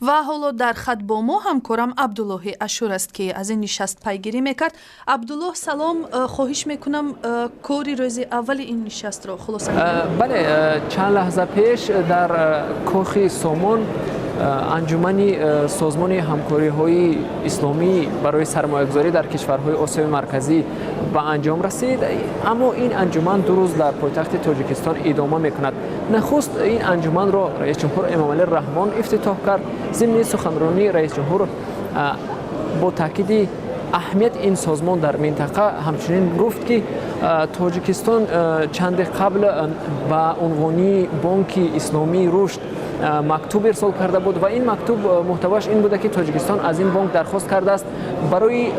Ва ҳоло дар хат бо мо ҳамкорам Абдуллоҳи Ашур аст, ки аз ин нишаст пайгирӣ мекард. Абдуллоҳ, салом, хоҳиш мекунам, кори рӯзи аввали ин нишастро хулоса. Бале, чанд лаҳза пеш дар Кохи Сомон анҷумани Созмони ҳамкориҳои исломӣ барои сармоягузорӣ дар кишварҳои Осиёи Марказӣ ба анҷом расид. Аммо ин анҷуман 2 рӯз дар пойтахти Тоҷикистон идома мекунад. Нахуст ин анҷуманро раисҷумҳур Эмомалӣ Раҳмон ифтитоҳ кард. Зимни суханронии раисҷумҳур бо таъкиди аҳамияти ин созмон дар минтақа ҳамчунин гуфт, ки Тоҷикистон чанде қабл ба унвони Бонки Исломии Рушд мактуб ирсол карда буд ва ин мактуб муҳтавоаш ин буда, ки Тоҷикистон аз ин бонк дархост кардааст, барои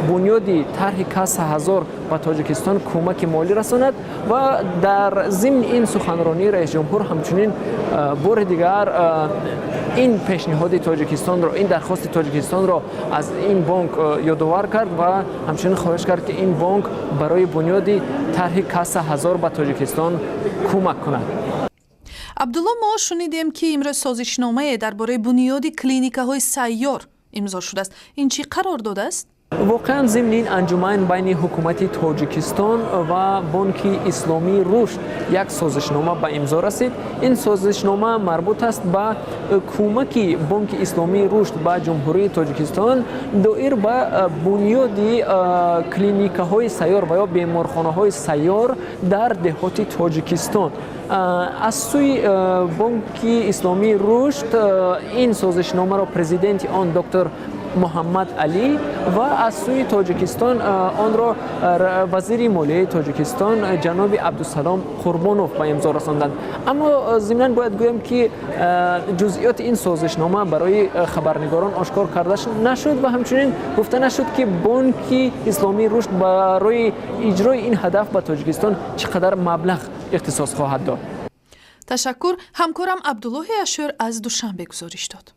бунёди тарҳи Каса 1000 ба Тоҷикистон кӯмаки молӣ расонад. Ва дар зимни ин суханронии раисҷумҳур ҳамчунин бори дигар ин пешниҳоди Тоҷикистонро, ин дархости Тоҷикистонро аз ин бонк ёдовар кард ва ҳамчунин хоҳиш кард, ки ин бонк барои бунёди тарҳи Каса 1000 ба Тоҷикистон кӯмак кунад. Абдулло, мо шунидем, ки имрӯз созишномае дар бораи бунёди клиникаҳои сайёр имзо шудааст. Ин чӣ қарордод аст? Воқеан, зимни ин анҷуман байни ҳукумати Тоҷикистон ва Бонки Исломии Рушд як созишнома ба имзо расид. Ин созишнома марбут аст ба кӯмаки Бонки Исломии Рушд ба Ҷумҳурии Тоҷикистон доир ба бунёди клиникаҳои сайёр ва ё беморхонаҳои сайёр дар деҳоти Тоҷикистон. Аз сӯи Бонки Исломии Рушд ин созишномаро президенти он доктор Муҳаммад Алӣ ва аз сӯи Тоҷикистон онро вазири молияи Тоҷикистон ҷаноби Абдусалом Қурбонов ба имзо расонданд. Аммо зимнан бояд гӯям, ки ҷузъиёти ин созишнома барои хабарнигорон ошкор карда нашуд ва ҳамчунин гуфта нашуд, ки Бонки Исломии Рушд барои иҷрои ин ҳадаф ба Тоҷикистон чӣ қадар маблағ ихтисос хоҳад дод. Ташаккур. Ҳамкорам Абдуллоҳи Ашӯр аз Душанбе гузориш дод.